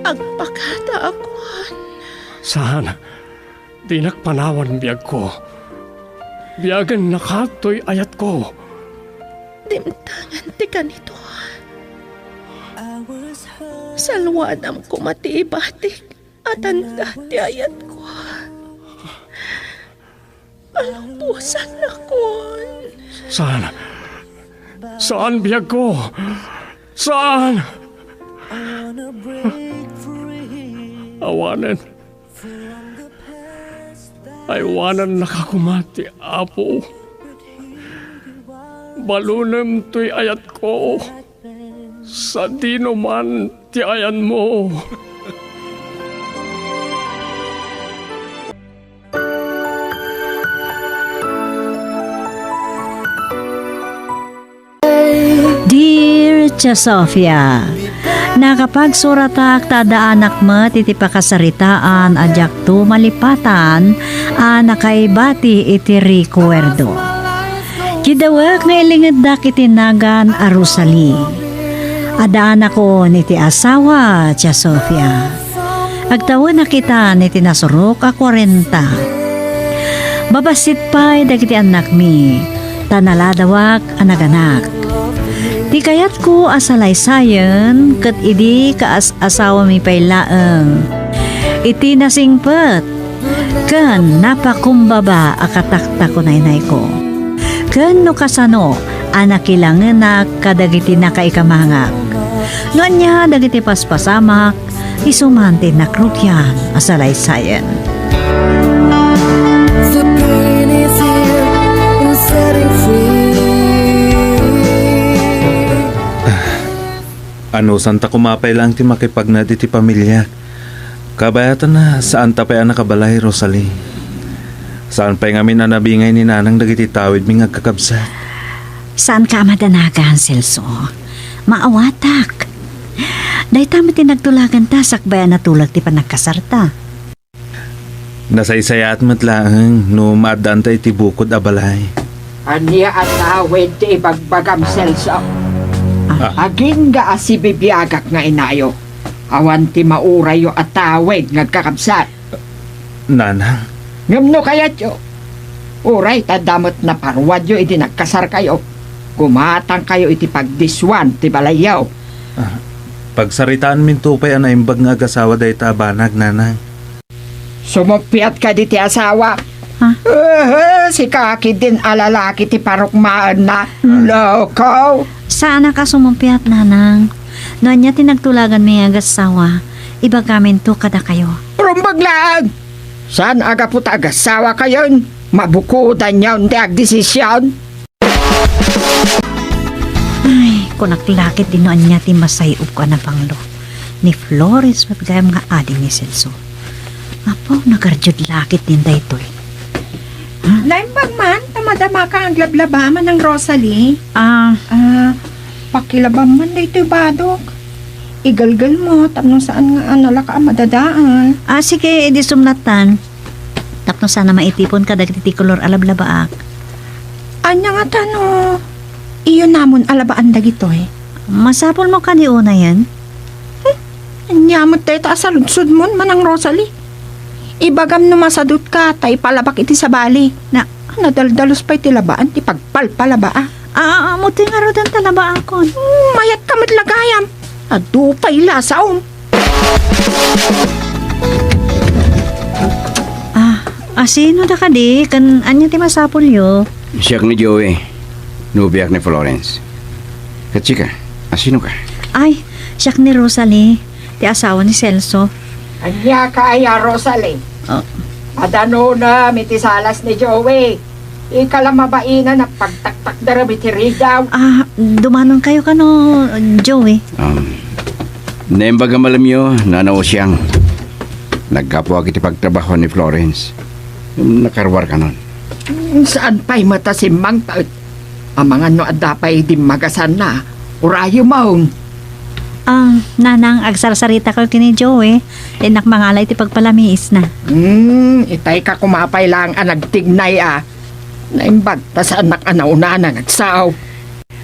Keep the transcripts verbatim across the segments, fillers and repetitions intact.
Agpakada a kuan. Saan, dinak panawan biagko. Biagen nakatoy ayatko. Dimtengen ti kanito. Salwadam koma ti ibatik a tanda ti ayatko. Palubosanakon. Saan? Saan, biagko? Saan? Awanen. Aywanannaka koma ti Apo. Balunem toy ayatko. Sadino man ti ayanmo. Dear Tia Sofia, nakapagsuratak ta addaanak met iti pakasaritaan a diakto malipatan a nakaibati iti rekuerdo. Kidawek nga ilingeddak iti nagan a Rosalie. Addaanakon iti asawa, Tia Sofia. Agtawenak itan iti nasurok a kuarenta. Babassit pay dagiti annakmi, ta naladawak a naganak. Ti kayatko a salaysayen ket idi kaas-asawami pay laeng iti nasingpet ken napakumbaba a kataktak, naynayko. Ken no kasano a nakilangenak kadagiti nakaikamangak. No ania dagiti paspasamak, isu man ti nakrugian a salaysayen. The pain is here in setting free. Anusanta koma pay laeng ti makipagnad iti pamiliak. Kabayatanna, saanta pay a nakabalay, Rosalie. Saan pay ngamin a nabingay ni Nanang dagiti tawidmi nga agkakabsat. Saanka a madanagan, Celso. Maawatak. Dayta met ti nagtulaganta sakbay a natulag ti panagkasarta. Nasaysayaat met laeng no maaddaanta iti bukod a balay. Ania a tawid ti ibagbagam, Celso? Ah. Agingga a sibibiagak nga inayo. Awan ti maurayyo a tawid nga agkakabsat. Nanang. Ngem no kayatyo, uray ta adda met naparuadyo idi nagkasarkayo, gumatangkayo iti pagdisuan ti balayyo. Ah, pagsaritaanminto pay a naimbag nga agasawa dayta a banag, Nanang. Sumuppiat kadi ti asawa. Ha? Ehe, sika ketdin a lalaki ti parukmaenna. Hmm. Loko. Saanak a sumuppiat, Nanang. No ania ti nagtulaganmi nga agasawa, ibagaminto kadakayo. Rumbeng laeng! Saan a gapu ta agasawakayon, mabukodanyon ti agdesision? Ay, kunak la ketdi no ania ti masay-obko a napanglo. Ni Florence met gayam nga adi ni Celso. Apo, nagarjud la ketdin daytoy. Ha? Naimbag man, ta madamaka nga aglablaba, Manang Rosalie. Ah. Ah, pakilabam man daytoy badok. Igelgelmo, tapno saan nga a nalaka a madadael. Ah, sige, idi sumnatan. Tapno saan a maitipon kadagiti kolor a lablabaak. Ania ngata no iyunamon a labaan dagitoy? Masapulmo kadi unayen? Hmm? Ania met dayta a saludsodmon, Manang Rosalie? Ibagam no masadutka ta ipalabak iti sabali. Na- Nadaldalus pay ti labaan ti pagpalpalabaa. Ah, ah, ah, ammoto ngaruden ta labaakon. Hmm, mayatka met la gayam. Adu pay lasaom. Ah, asino da kadi? Ken ania ti masapulyo? Siak ni Joey. Nobiak ni Florence. Ket sika, asino ka? Ay, siak ni Rosalie, ti asawa ni Celso. Ania ka aya, Rosalie? Oh. Adda nunem iti salas ni Joey. Ika la mabainan a pagtaktakderem iti rigaw. Ah, dumanonkayo kano, Joey? Um, naimbag a malemyo, Nana Osiang. Naggapuak iti pagtrabaho ni Florence. Nakaruarkanon. Hmm, saan pay met a simmangpet? Amangan no adda pay dimmagasanna, urayemon. Ah, Nanang, agsarsaritakayo ken ni Joey. Innak mangala iti pagpalamiisna. Hmm, itay ka koma pay laeng a nagtignay a. Naimbag ta saannak a naunana nga agsao.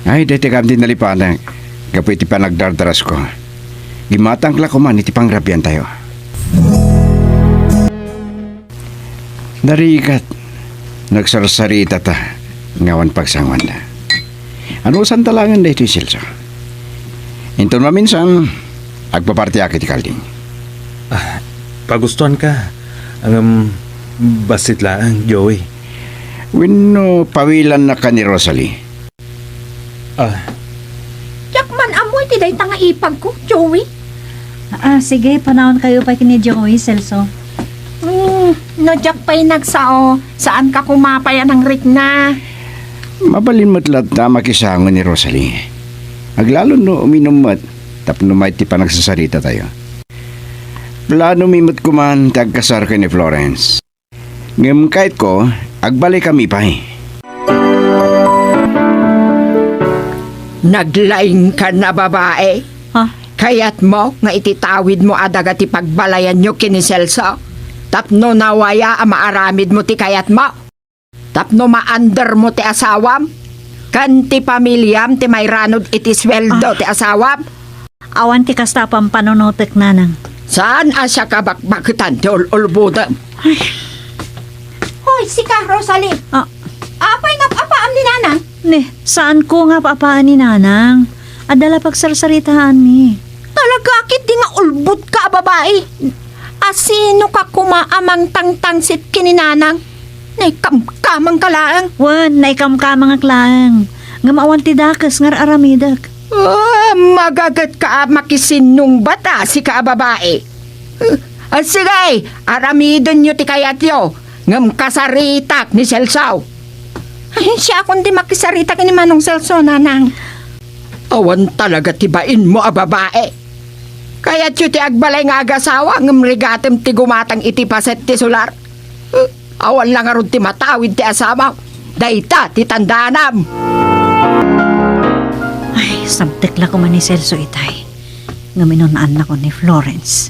Ay, daytoy kadi nalipanak gapu iti panagdardarasko. Gimatangka la koman iti pangrabiantayo. Narigat, nagsarsarita ta nga awan pagsangoanda. Anusanta laengen daytoy, Celso? Inton maminsan, agpapartiak iti kalding. Ah, pagustuanka. Ngem, bassit laeng, Joey. Wenno pawilannaka ni Rosalie? Ah. Diak man ammo iti dayta nga ipagko, Joey. Ah, sige, panaonkayo pay ken ni Joey, Celso. Hmm, no diak pay nagsao, saanka koma pay a nangrikna. Mabalin met latta a makisango ni Rosalie. Aglalo no uminum met tapno maay ti panagsasaritatayo. Planomi met koman ti agkasar ken ni Florence. Ngem kayatko, agbalekami pay. Naglaingkan a babai. Ha? Kayatmo nga ititawidmo a daga ti pagbalayanyo ken ni Celso? Tapno nawaya a maaramidmo ti kayatmo? Tapno maandermo ti asawam? Ken ti pamiliam ti mairanod iti sueldo Ah. ti asawam? Awan ti kasta a pampanunotek, nanang. Saan a siak a bakbaketan ti ul-ulbodem? Ay. Hoy, sika, Rosalie. Ah. Apay nga apaam ni nanang? Ne, saanko nga apaam ni nanang. Adda la pagsarsaritaanmi. Talaga, ketdi nga ulbodka a babai. Asinoka koma a mangtangtangsit ken ni nanang? Naikamkamangka laeng. Wen, naikamkamangak laeng. Ngem awan ti dakes nga ar-aramidek. Ah, magagetka a makisinnungbat a sika a babai. Ah, sige, aramidenyo ti kayatyo, ngem kasaritak ni Celso. Ay, siakon ti makisarita ken ni Manong Celso, nanang. Awan talaga ti bainmo a babai. Kayatyo ti agbalay nga agasawa ngem rigatem ti gumatang iti paset ti solar. Eh, awan la ngarud ti matawid ti asawam. Dayta ti tandaanam. Ay, sabtek la koma ni Celso itay. Ngem inun-annakon ni Florence.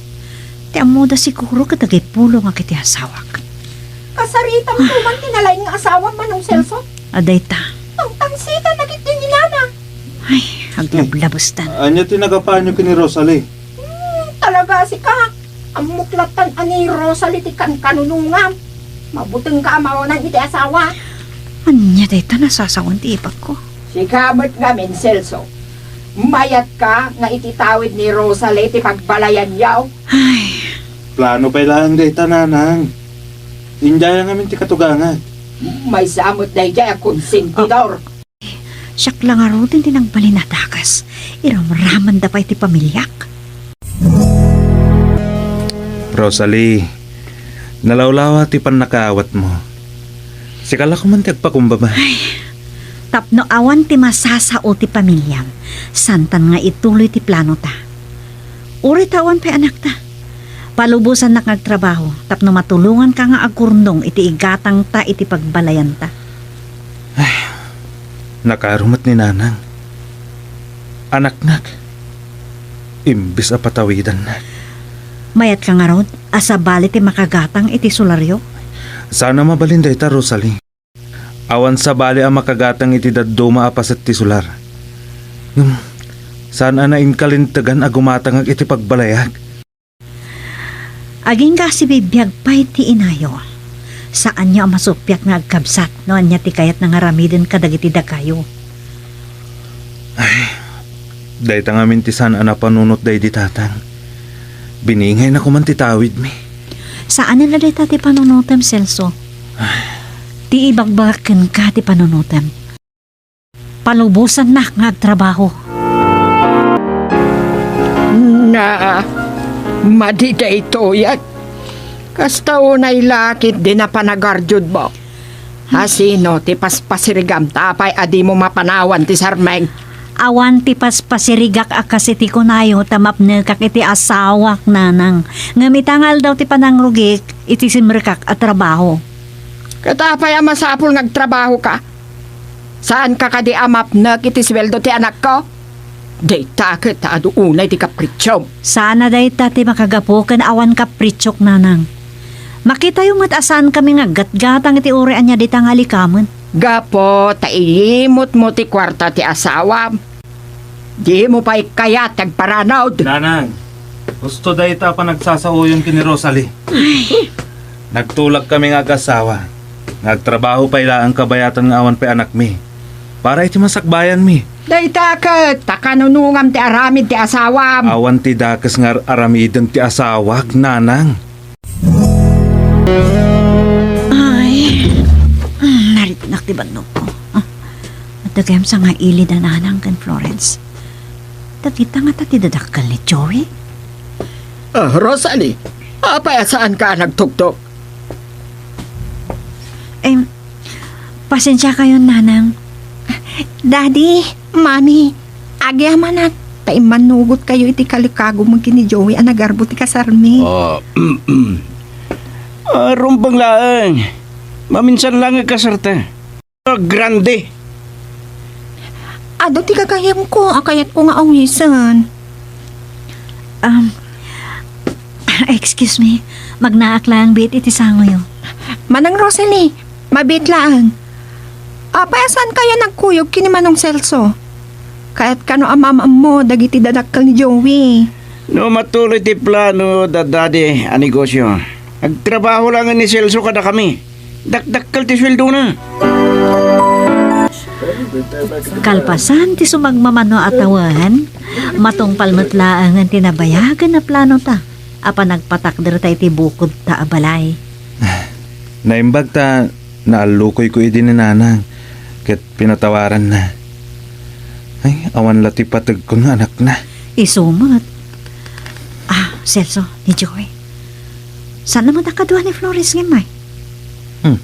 Ti ammoda siguro ket agipulongak iti asawak. Kasaritam koma ti nalaing nga asawam, Manong Celso? Adayta. Tangtangsitan dagiti ni nana. Ay, aglablabestan. Ania ti nagapaanyo ken ni Rosalie? Hmm, talaga sika. Ammok lattan a ni Rosalie ti kankanunongam. Mabutengka a mawanan iti asawa. Ania dayta nasasawen ti ipagko? Sika met ngamin, Celso. Mayatka nga ititawid ni Rosalie ti pagbalayanyo. Ay. Plano pay laeng dayta, nanang. Indiaya ngamin ti katugangak. Maysa met daydiay a konsentidor. Siak la ngaruden ti nagbalin a dakes. Iramramanda pay ti pamiliak. Rosalie, nalawlawa ti pannakaawatmo. Sika la koman ti agpakumbaba. Ay, tapno awan ti masasao ti pamiliam, santan nga ituloy ti planota. Uray ta awan pay anakta. Palubosannak nga agtrabaho tapno matulonganka nga agkurnong iti igatangta iti pagbalayanta. Ay, nakaro met ni nanang. Anaknak, imbes a patawidannak. Mayatka ngarud a sabali ti makagatang iti solaryo? Saan a mabalin dayta, Rosalie. Awan sabali a makagatang iti dadduma a paset ti solar. Ngem, saan a nainkalintegan a gumatangak iti pagbalayak? Agingga a sibibiag pay ti inayo. Saanyo a masuppiat nga agkabsat no ania ti kayatna nga aramiden kadagiti dagayo. Ay, dayta ngamin ti saan a napanunot daydi tatang. Biningayna koman ti tawidmi. Saanen a dayta ti panunotem, Celso. Ay. Ti ibagbagak kenka ti panunotem. Palubosannak nga agtrabaho. Na, madi daytoyen. Kasta unay la ketdi napanagardiodmo. Asino ti paspasirigam ta apay a dimo mapanawan ti sarmeng? Awan ti paspasirigak a kas iti kunayo ta mapnekak iti asawak, nanang. Ngem ita nga aldaw ti panangrugik iti simrekak a trabaho. Ket apay a masapul nga agtrabahoka? Saanka kadi a mapnek iti sueldo ti anakko? Dayta ket adu unay ti kapritsum. Saan a dayta ti makagapu ken awan kapritsok, nanang. Makitayo met a saankami nga aggatgatang iti uray ania dita nga alikamen. Gapu ta iyimutmo ti kuarta ti asawam, dimo pay kayat ti agparanud. Nanang, Husto dayta a panagsasaoyon ken ni Rosalie. Nagtulagkami nga agasawa, nga agtrabaho pay laeng kabayatan nga awan pay anakmi, para iti masakbayanmi. Dayta ket ta kanunongam ti aramid ti asawam. Awan ti dakes nga ar-aramiden ti asawak, nanang. Ay, mm, nariknak ti bannogko. Ah, adda gayam sangailid a nanang ken Florence. Dagita ngata ti dadakkel ni Joey? Ah, Rosalie, apay a saanka a nagtuktok? Em, pasensiakayon, nanang. Daddy, Mami, agyamanak ta immannugotkayo iti kalikago met ken ni Joey a nagarbo ti kasarmi. Ah, ah, rumbeng laeng. Maminsan laeng a kasarta. Grande. Adu ti gagayemko a kayatko nga awisen. Um, excuse me, magnaak laeng biit iti sangoyo. Manang Rosalie, mabiit laeng. Apay a saankayo nagkuyog ken ni Manong Celso? Kayat kano a maam-ammo dagiti dadakkel ni Joey. No matuloy ti plano da Daddy a negosio, agtrabaho laeng ni Celso kadakami. Dakdakkel ti sueldona. Kalpasan ti sumagmamano a tawen, matungpal met laengen ti nabayagen a planota a panagpatakderta iti bukodta a balay. Naimbag ta naallukoyko idi ni Nanang ket pinatawaranna. Ay, awan la ti pategko nga anakna. Isu met. Ah, Celso, ni Joey. Saan naman a kadua ni Florence ngem, ay? Hmm.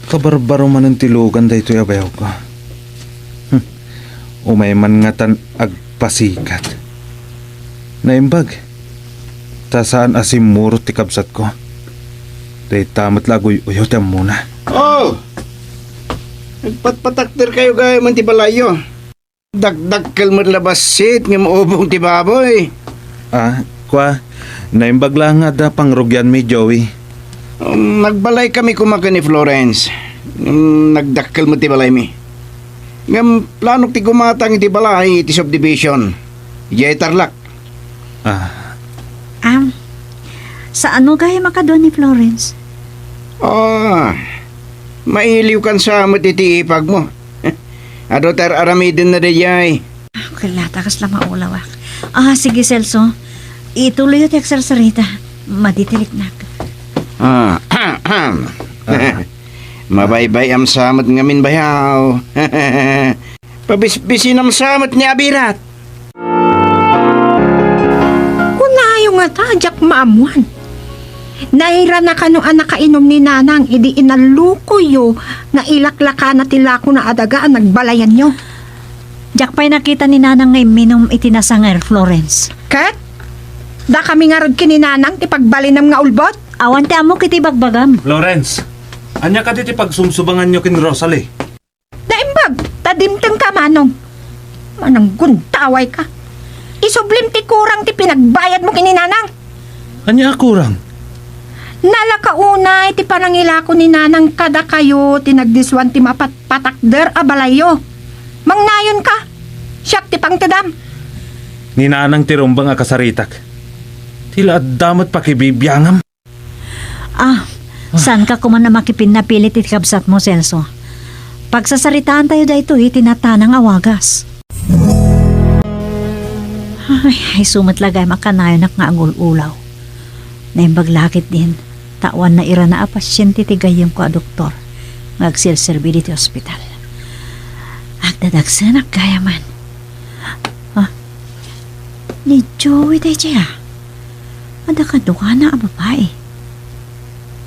Kabarbaro manen ti lugan daytoy a bayawko. Hmm. Umay man ngatan agpasikat. Naimbag. Ta saan a simmurot ti kabsatko. Dayta met la aguy-uyo ti ammona. Oh! Nagpatpatakderkayo gayamen ti balayyo. Dakdakkel met la bassit ngem ubong ti baboy. Ah, kua, naimbag la nga adda pangrugianmi, Joey. Um, nagbalaykami koma ken ni Florence. Um, nagdakkel met ti balaymi. Ngem planok ti gumatang iti balay iti subdivision. Idiay Tarlac. Ah. Am, saanmo gayam a kadua ni Florence? Ah, mailiwkan sa met iti ipagmo. Adu ti ar-aramidenna daydiay. Ah, ket la ta kasla maulawak. Ah, sige, Celso. Ituloyyo ti agsarsarita. Madi ti riknak. Ah, ah. Mabaybay-am sa met ngamin bayaw. Pabisbisinam sa met ni abirat. Kunayo ngata, diak maammuan. Nairana kano a nakainom ni Nanang idi inallukoyyo nga ilaklakana ti lakona a daga a nagbalayanyo. Diak pay nakita ni Nanang nga imminum iti nasanger, Florence. Ket? Dakami ngarud ken ni Nanang ti pagbalinam nga ulbod? Awan ti ammok iti bagbagam. Florence, ania kadi ti pagsumsubanganyo ken Rosalie? Naimbag, ta dimtengka, Manong. Mananggundawayka. Isublim ti kurang ti pinagbayadmo ken ni Nanang. Ania a kurang? Nalaka unay ti panangilako ni Nanang kadakayo ti nagdiswan ti mapatpatakder a balayyo. Mangnayonka. Siak ti pangtedam. Ni Nanang ti rumbeng a kasaritak. Ti la adda met pakibibiangam. Ah, saanka koma a makipinnapilit iti kabsatmo, Celso. Pagsasaritaantayo daytoy iti natanang a wagas. Ay, ay, sumet la gayam a kanayonak nga agul-ulaw. Naimbag la ketdin, ta awan nairana a pasiente ti gayyemko a doktor nga agserserbi ditoy ospital. Agdadagsenak gayamen. Ah, ni Joey daydiay, a. Adda kaduana a babai.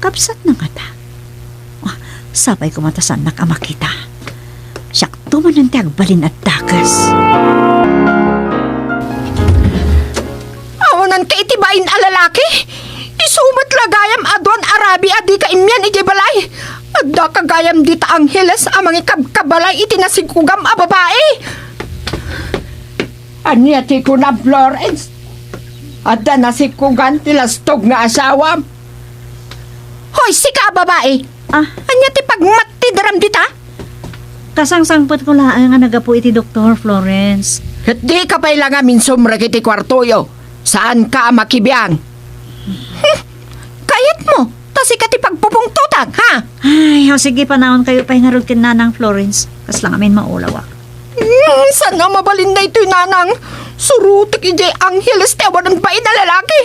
Kabsatna ngata? Ah, sapay koma ta saannak a makita. Siakto manen ti agbalin a dakes. Awanan ka iti bain a lalaki? Isu met la gayam a duan a rabii a dika immian idiay balay. Addaka gayam dita Angeles a mangikabkabalay iti nasikugam a babai. Ania ti kunam, Florence? Adda nasikkugan ti lastog nga asawam? Hoy, sika a babai! Ah. Ania ti pagmattideram dita? Kasangsangpetko laeng a naggapu iti doktor, Florence. Ket dika pay la nga minsumrek iti kuartoyo. Saanka a makibiang? Hmm, kayatmo, ta sika ti pagpupungtotak, ha? Ay, o sige, panaonkayo pay ngarud ken Nanang Florence. Kasla ngamin maulawak. Hmm, saan a mabalin daytoy, Nanang? Surotek idiay angheles ti awan bain a lalaki.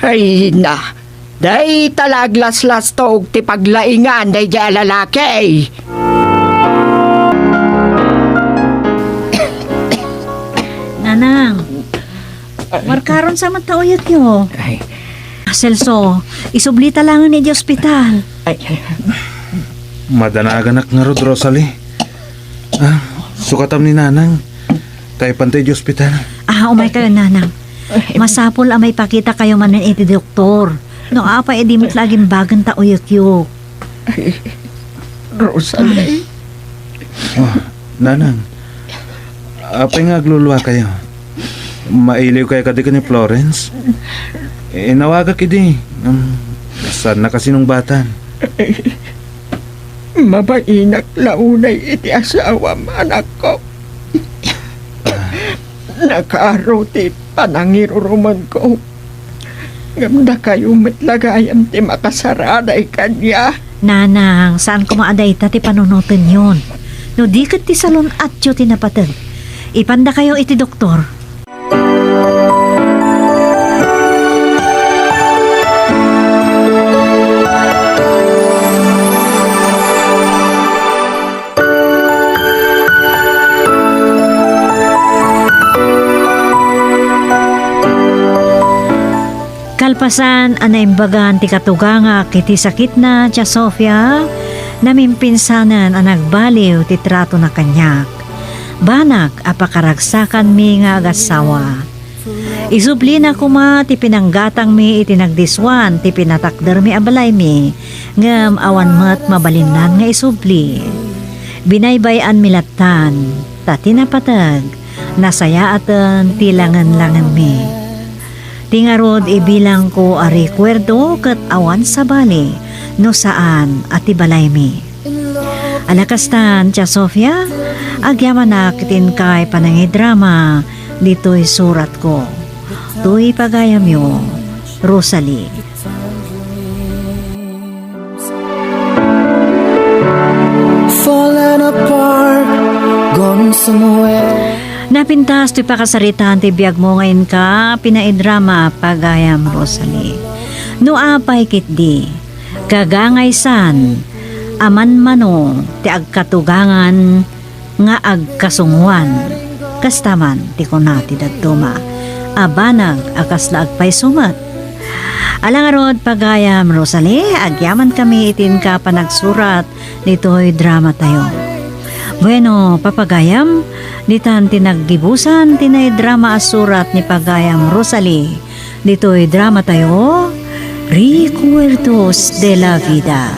Ay na, dayta la aglaslastog ti paglaingan daydiay a lalaki. Nanang, markaron sa met ta uyekyo. Ay. Celso, isublita laengen idiay ospital. Ay, ay. Madanaganak ngarud, Rosalie. Ah, sukatam ni Nanang. Kaipan ta idiay ospital. Ah, umaykayo, Nanang. Masapul a maipakitakayo manen iti doktor. No apay, idi met la agimbagen ta uyekyo. Ay, Rosalie. Oh, Nanang. Apay nga agluluakayo? Mailiwkayo kadi ken ni Florence? Inawagak idi. Um, saanna kasinungbatan. Mabainak la unay iti asawam, anakko. Nakaaro ti panangirurumonko. Ngem dakayo met la gayam ti makasaraday kaniak. Nanang, saan koma a dayta ti panunotenyon. No di ket ti salun-atyo ti napateg, ipandakayo iti doktor. Kalpasan a naimbagan ti katugangak iti sakitna, Tia Sofia, namimpinsanen a nagbaliw ti tratona kaniak. Banag a pakaragsakanmi nga agassawa. Isublina koma ti pinanggatangmi iti nagdiswan ti pinatakdermi a balaymi, ngem awan met mabalinnan nga isubli. Binaybay-anmi lattan, ta ti napateg, nasayaaten ti langenlangenmi. Ti ngarud, ibilangko a rekuerdo ket awan sabali no saan a ti balaymi. Ala kastan, Tia Sofia, agyamanak iti inkay panangidrama ditoy suratko. Toy pagayamyo, Rosalie. Falling apart, gone somewhere. Napintas ti pakasaritaan ti biagmo nga inka pinaidrama, pagayam Rosalie. No apay ketdi, kagangaysan a manmano ti agkatugangan nga agkasungoan. Kasta man ti kuna ti dadduma a banag a kasla agpayso met. Ala ngarud, pagayam Rosalie, agyamankami iti inka panagsurat ditoy dramatayo. Bueno, papagayam, ditan ti naggibusan ti naidrama a surat ni pagayam Rosalie ditoy dramatayo, Recuerdos de la Vida.